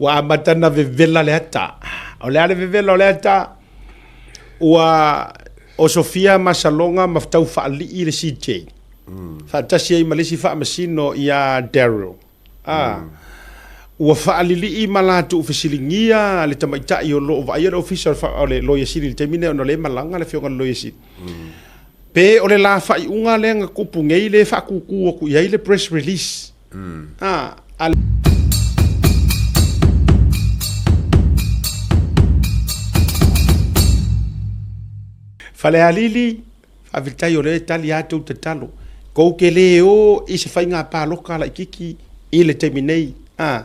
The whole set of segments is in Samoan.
Ua amata ona vevela le ata. O le a le vevela o le ata? Ua osofia masaloga ma tau faalii le CJ. Faatasi ai ma le isi faamasino ia Daryl. A. Ua faalilii ma latou fesiligia le tamaitai o lo o vaaia le ofisa o le Loia Sili i le taimi lenei ona o lea e malaga le afioga i le Loia Sili. Pe o le la faaiuga lea na tupu nei lea e faatūtū atu i ai le press release. A. A Falealili, faafetai o lea e tali a tou tatalo. Tou te le o i se faiga palota laitiiti i le taimi nei, a,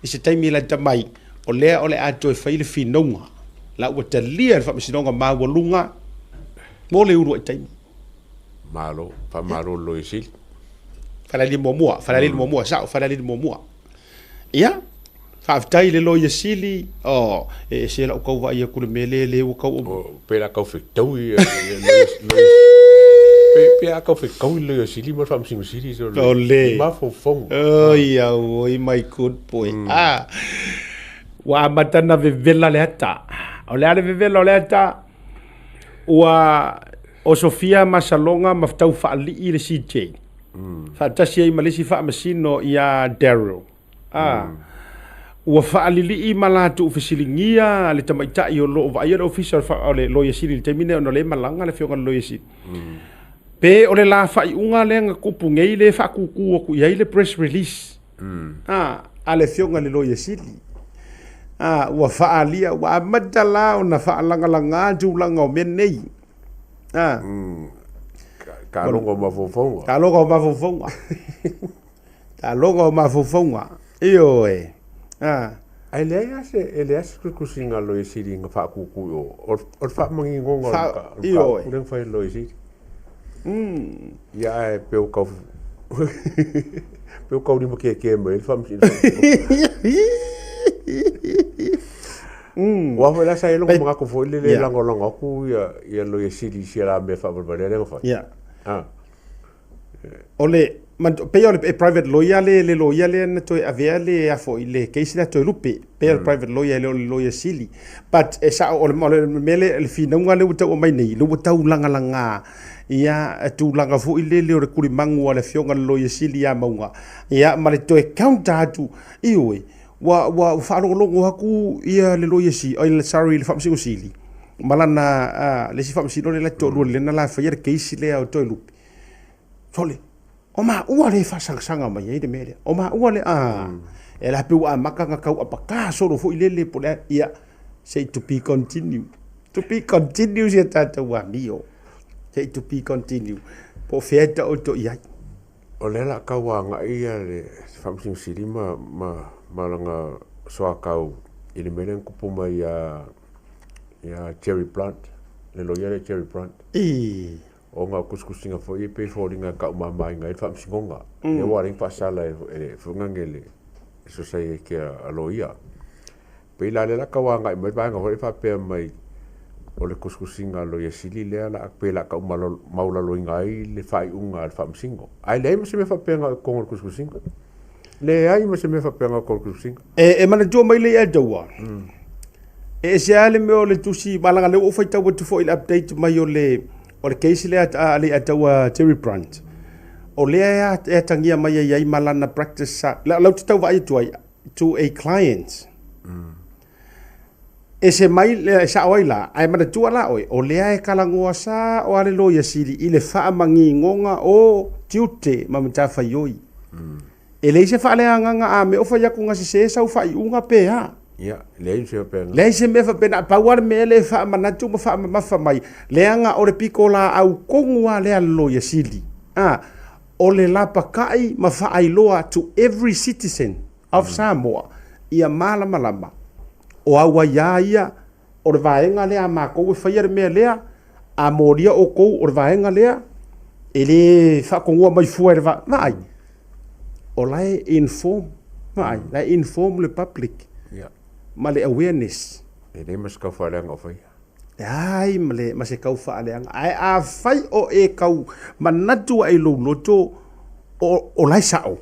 i se taimi lata mai, o lea o le a toe fai le finauga la ua talia e le Faamasinoga Maualuga mo le uluai taimi. Malo, faamalo i le Loia Sili. Falealili muamua, Falealili muamua, sao, Falealili muamua. Ia, faafetai i le Loia Sili, oh, e ese lau tau vaai atu i le mea lea, lea ua tau... Oh, pe la tau fetaui pe a tau fetaui le Loia Sili ma le Faamasino Sili. O le. Mafaufauga. Oi, auoi, my good boy. Ah, ua amata ona vevela le ata. O le a le vevela o le ata? Ua osofia masaloga ma tau faalii le CJ. Faatasi ai ma le isi faamasino ia Daryl. A. Ua faalilii ma latou fesiligia le tamaitai o lo o vaaia le ofisa o le Loia Sili i le taimi lenei ona o lea e malaga le afioga i le Loia Sili. Pe o le la faaiuga lea na tupu nei lea e faatūtū atu i ai le press release. A, a le afioga i le Loia Sili. A, ua faaalia, ua amata la ona faalagalaga tulaga o mea nei. A. Taloga o mafaufauga. Taloga o mafaufauga. Taloga o mafaufauga. Ioe. A. Ae leai lava se, e leai se tusitusiga a le Loia Sili na faatūtū i o. O le faamaninoga o le mataupu lea na fai e le Loia Sili. Ia ae pei ua tau pei ua tau limakeke mai ai le Faamasinoga. Aua foi la sa i ai lou manatu foi lele e lagolago atu ia Loia Sili i si a la mea faavalevalea lea na fai. Ia. O le, pei o le private lawyer le, le lawyer lea na toe avea le afo i le case lea Toelupe, pei o le private lawyer e le o le lawyer sili. But e sao, o le, o le mea lea, le finauga lea ua tau aumai nei, lea ua tau lagalaga ia tulaga foi lele o le tulimagu a le afioga i le lawyer sili ia Mauga, ia ma le toe counter atu, ioe, ua, ua faalogologo atu ia le lawyer sili, oi sorry, le faamasino sili, ma lana, le isi faamasino lea la te toalua lea na la faia le case lea o Toelupe. Sole, o maua lea e faasagasaga mai ai le mea lea. O maua lea, ah, e la pe ua amata ona tau apaka solo foi lele po o le a, ia, say to be continue. To be continue si a tatou amio. Say to be continue. Po o fea e taoto i ai. O lea o le a tau agai ia le Faamasino Sili ma, ma, ma lana soatau i le mea lea na tupu mai ia, ia Jerry Blunt, le loia lea Jerry Blunt. I. Ona o tusitusiga foi ia e pei e foliga e taumamaina ai le faamasinoga. Lea ua ala ai ona faasala e foi le Sosaiete a Loia. Pei la lea o le a tau agai mai le vaega foi lea faapea mai o le tusitusiga a le Loia Sili lea pei o le a tau maualaloina ai le faaiuga a le Faamasino. Ae leai ma se mea faapena o i totonu o le tusitusiga. Leai ma se mea faapena o i totonu o le tusitusiga. E manatua mai le ia taua. E ese lava le mea o le tusi, ma leaga o lea ua ou faitau atu foi i le update mai o le, o le case lea a le taua Terry Brandt. O lea e atagia mai ai ai ma lana practice sa, la ou te tau vaai atu ai, to a client. Ese mai, e sao ai la, ae manatua la oe, o lea e talanoa sao lava le Loia Sili i le faamanigoga o tiute ma matafaioi. E leai se faaleagaga a mea o fai atu na sese sau faaiuga pe a. Ia, leai se faapena. Leai se mea faapena, pau lava le mea lea e faamanatu ma faamamafa mai, leaga o le pitolaau tonu lava lea a le Loia Sili, a, o le lapatai ma faailoa to every citizen of Samoa, ia malamalama, o au aiā ia, o le vaega lea a matou e faia le mea lea, a molia outou o le vaega lea, e le faatonua mai fua e le va, vaai, o la e inform, vaai, la e inform le public ma le awareness. E leai ma se tau faaleaga o faia. Leai ma le, ma se tau faaleaga. Ae afai o e tau manatu ai i lou loto, o, o la e sao.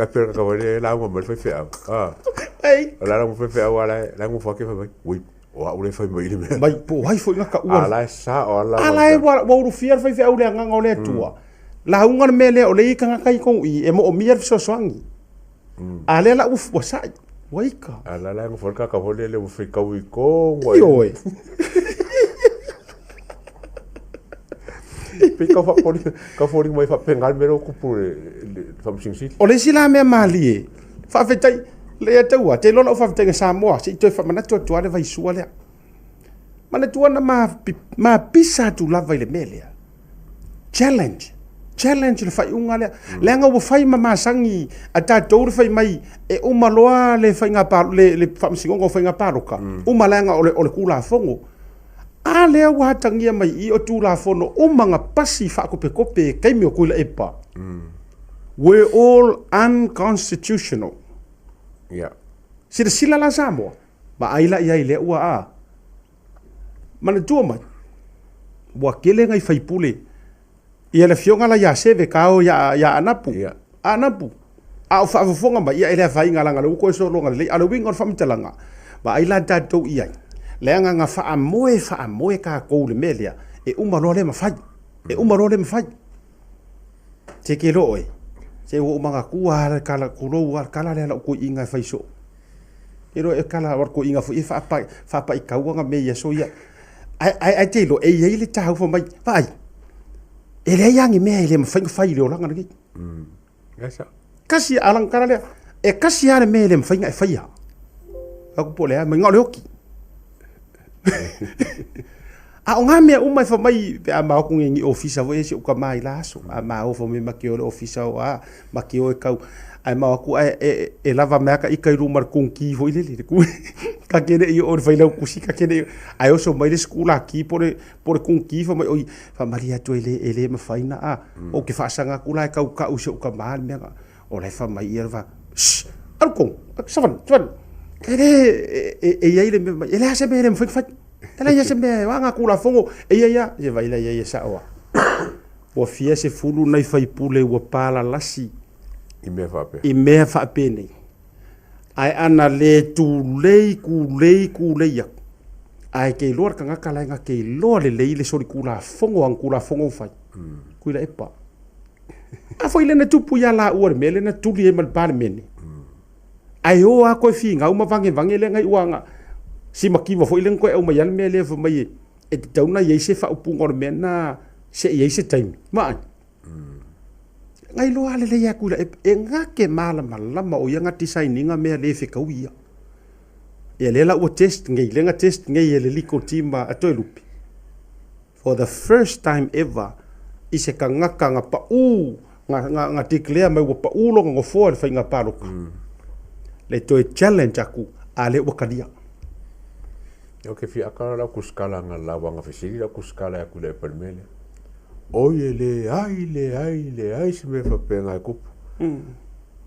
Ka pera ka wale lauga mai le faifeau. Ah. Ei. O le lauga faifeau a la la e gofo ake fai mai. Ui, o au le fai mai le mea. Mai po o ai foi na taua. A la e sao a la. A la e ua ua ulufia le faifeau le agaga o le Atua. Lauga le mea lea o lea e i ai tagata i tou i e moomia le fesoasoani. A lea la ua ua sa'i, ua ika. A la la e gofo le kaka foi lele ua faitau i tonu ai. Ioe. Pei tau faafoliga, tau foliga mai faapena le mea lea ua tupu i le Faamasino Sili. O le isi la mea malie, faafetai, lea taua, te iloa lau faafetaiga Samoa, se i toe faamanatu atu lava le vaisua lea. Manatua na ma pisa atu lava i le mea lea. Challenge. Challenge le faaiuga lea. Leaga ua fai ma masani a tatou le fai mai e uma loa le faiga le faamasinoga o faiga palota, uma leaga o le Tulafono. A lea ua atagia mai i i o Tulafono uma na pasi faakopekope i taimi o Tuilaepa, were all unconstitutional. Yeah. Silasila la Samoa, vaai la i ai lea ua a. Manatua mai, ua tele nai faipule ia le afioga la ia Seve ka o ia, ia Anapu. Yeah. Anapu. A o faafofoga mai, ia e le afaina leaga o lea ua toe sologa lelei. A o le uiga o le faamatalaga, vaai la tatou i ai, leaga na faamoe faamoe tatou i le mea lea, e uma loa le mafai. E uma loa le mafai. Se ke loa oe, se ua ou manatua lava le tala, tulou lava le tala lea a lau toeaina e fai soo. E iloa e kala o le toeaina foi e faapai, faapaitau ana mea i aso ia. Ae, ae, ae te iloa, e i ai le taufa mai, vaai, e leai lava ni mea e le mafai ona fai i le olaga lenei. Yes, Kasi, a lana tala lea, e kasi lava le mea e le mafai ona e faia. Aku po o le a, mai na o le oti. A o ngā mea uma e fai mai pe a maoku nge ni ofisa foi e si ou tama i la aso. A ma o fai mai ma ke o le ofisa o a, ma ke o e kau. Ae mao atu ae e, e lava mea ka ika i luma le kongki foi lele. Le ku, ka ke le i o le whai lau kusi, ka ke le i Ae oso mai le skula ki po le, po le kongki fai mai oi, whamarie atu e le, e le mawhai na a. O ke whaasanga atu la e kau kau si ou tama le mea nga. O la e fai mai ia le va, shh, alu kong, savan, savan. E le, e, e, e i ai le mea mai, e leai se mea e le mawhai na fai. E leai se mea, o a ngā Tulafono, e ia ia, e vai la ia ia sao a. Ua fia sefulu nai faipule ua palalasi I mea faapea. i mea faapenei. Ae ana le tulei, kulei, kulei atu. Ae ke iloa le tagata la e na ke iloa lelei le solitulafono a na Tulafono ua fai. Tuilaepa. A foi lea na tupu ia laua le mea lea na tuli ai ma le Palemene. Ae o lava toe finau ma vagevage lea na iu lava si mativa foi lea na toe aumai lava le mea lea fai mai e tatau ona i ai se faaupuga o le mea lena se i ai se taimi. Vaai. Na iloa lava lelei atu e na te malamalama o ia na design ina mea le fetaui ia. Ia lea la ua test nei, lea na test nei e le legal team a Toelupe. For the first time ever i se tagata na pau, na, na, na declare mai ua pau lona nofoa i le faiga palota. Le toe challenge atu, a lea ua talia. Ia ke fia aka lau kuskala nga lauanga fesili lau kuskala aku le pa le mea lea. Oi e leai, leai, leai se mea faapena e tupu.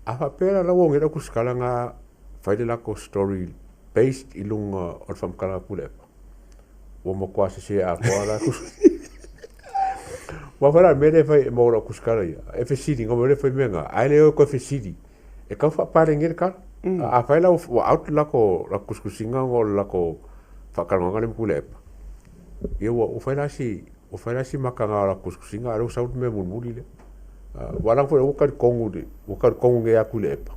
A faapea la lau oge lau kuskala nga fai le latou story based i luga o le faamatalaga Tuilaepa. Ua matua sese atoa la Ua fai la le mea lea e fai e maua lau kusikala ia. E fesili, ngā mea lea e fai mea ngā. Ae le o e koe fesili. E tau faapaleni ai le tala. A fai la ua out le latou tusitusiga ona o le latou faatalanoaga lea ma Tuilaepa, ia ua fai la si, ua fai la si mataga o latou tusitusiga a o lea ua sau le mea mulimuli lea. Aua leaga foi ua talitonu, ua talitonu nei ia Tuilaepa.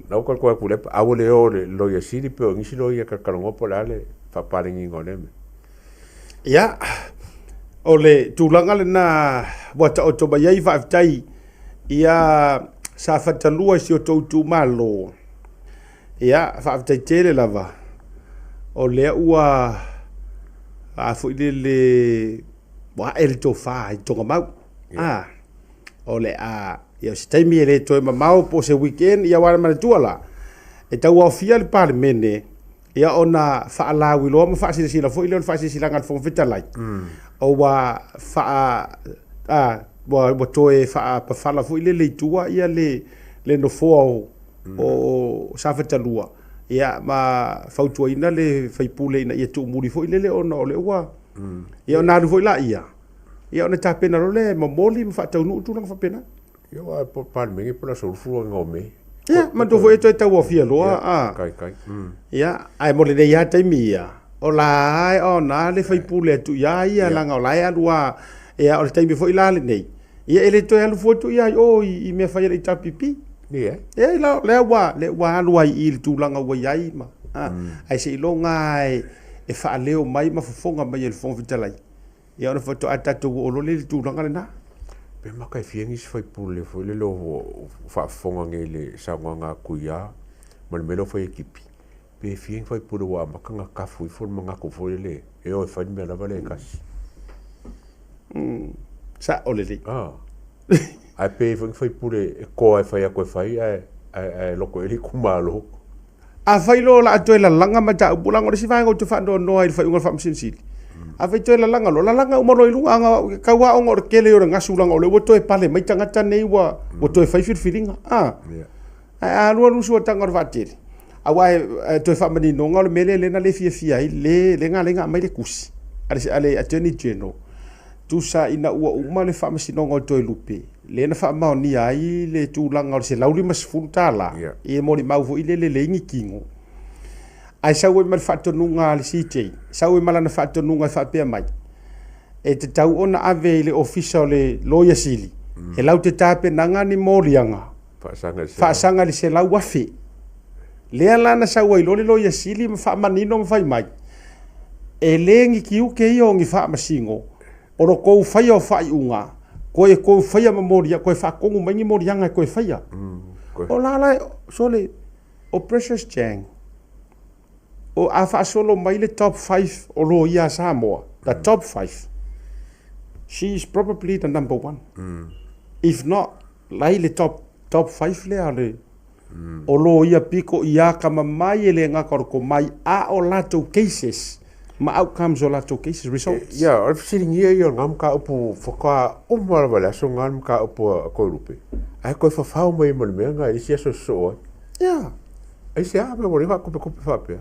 Na ua talitonu ia Tuilaepa, a ua le o i le Loia Sili pe o nisi loia e talatalanoa po o le a le faapaleniina o lea mea. Ia, o le tulaga lena ua taoto mai ai, faafetai ia Safata 2 i si o outou itumalo. Ia, faafetai tele lava, o lea ua a foi lele ua ae le tofa i Togamau. A, o le a, ia o se taimi e le toe mamao po o se weekend, ia aua e manatua la, e tauaofia le Palemene, ia ona faalauiloa ma faasilasila foi lea o le faasilasilaga a le Fofoga Fetalai, o ua faa, a, ua, ua toe faapafala foi lele i tua ia le, le nofoa o, o Safata 2, ia ma fautuaina le faipule ina ia tuumuli foi lele ona o lea ua, ia ona alu foi laia, ia ona tapena loa lea e momoli ma faataunuu tulaga faapena. Ia aua po o le Palemene po o le aso 20 agai o Me. Ia, manatua foi e toe tauaofia loa, a. Kai, kai. Ia, ae mo lenei lava taimi ia, o la e aoga le faipule atu ia ia, leaga o la e alu lava, ia o le taimi foi la lenei, ia e le toe alu fua atu ia i o i mea fai a le HRPP. Ia. Ia, la, lea ua, lea ua alu ai i i le tulaga ua i ai ma, a, ae seiloga lava e faaleo mai ma fofoga mai e le Fofoga Fetalai. Ia ona faatoa tatou oo loa lea i le tulaga lena. Pe maka e fia nisi faipule foi lele o faafofoga nei i le saunoaga a Tuia ma le mea lea o fai e Tipi, pe fia ni faipule ua amata ona tafu ifo le manatu foi lele e o e fai le mea lava lea e tasi. Sao lelei. Ae pe i ai foi ni faipule e toa e fai atu e fai ae loto i ai le itumalo. Afai loa o le a toe lalaga mataupu, leaga o le isi vaega ou te faanoanoa ai i le faaiuga a le Faamasino Sili, afai toe lalaga loa, lalaga uma loa i luga, a tau lava ona o le tele o le gasu leaga o lea ua toe pale mai tagata nei ua toe fai filifiliga. A, ae a alu alu suataga o le vaatele, aua e toe faamaninoga o le mea lea lea na le fiafia ai le lea na ala ai ona aumai le tusi a le Attorney General, tusa ina ua uma le faamasinoga o Toelupe, lea na faamaonia ai le tulaga o le $150 yeah. E molimau foi lele leai ni tino. Ae sau ai ma le faatonuga a le CJ, sau ai ma lana faatonuga e faapea mai, e tatau ona ave i le ofisa o le Loia Sili, e lau te tapenaga ni moliaga, faasaga i le 100,000. Lea la na sau ai loa le Loia Sili ma faamanino ma fai mai, e le ni tiute ia o ni faamasino, O lo tou faia o faaiuga, koe tou faia ma molia, koe faatonu mai ni moliaga e toe faia. O la la, sole, o Precious Chang, o a faasolo mai le top 5 o loia a Samoa, the top 5, she is probably the number one. If not, la i le top, top 5 lea o le, O loia piko i akamamai e le gata o le tomai a o latou cases ma outcomes o latou cases, results. Ia, o le fesiligia ia o lena mataupu faatoa uma lava i le aso lena le mataupu a Toelupe, ae toe fafao mai ai ma le mea lena i le isi aso e sosoo ai. Ia. Aisea mea ua leva faatopetope faapea?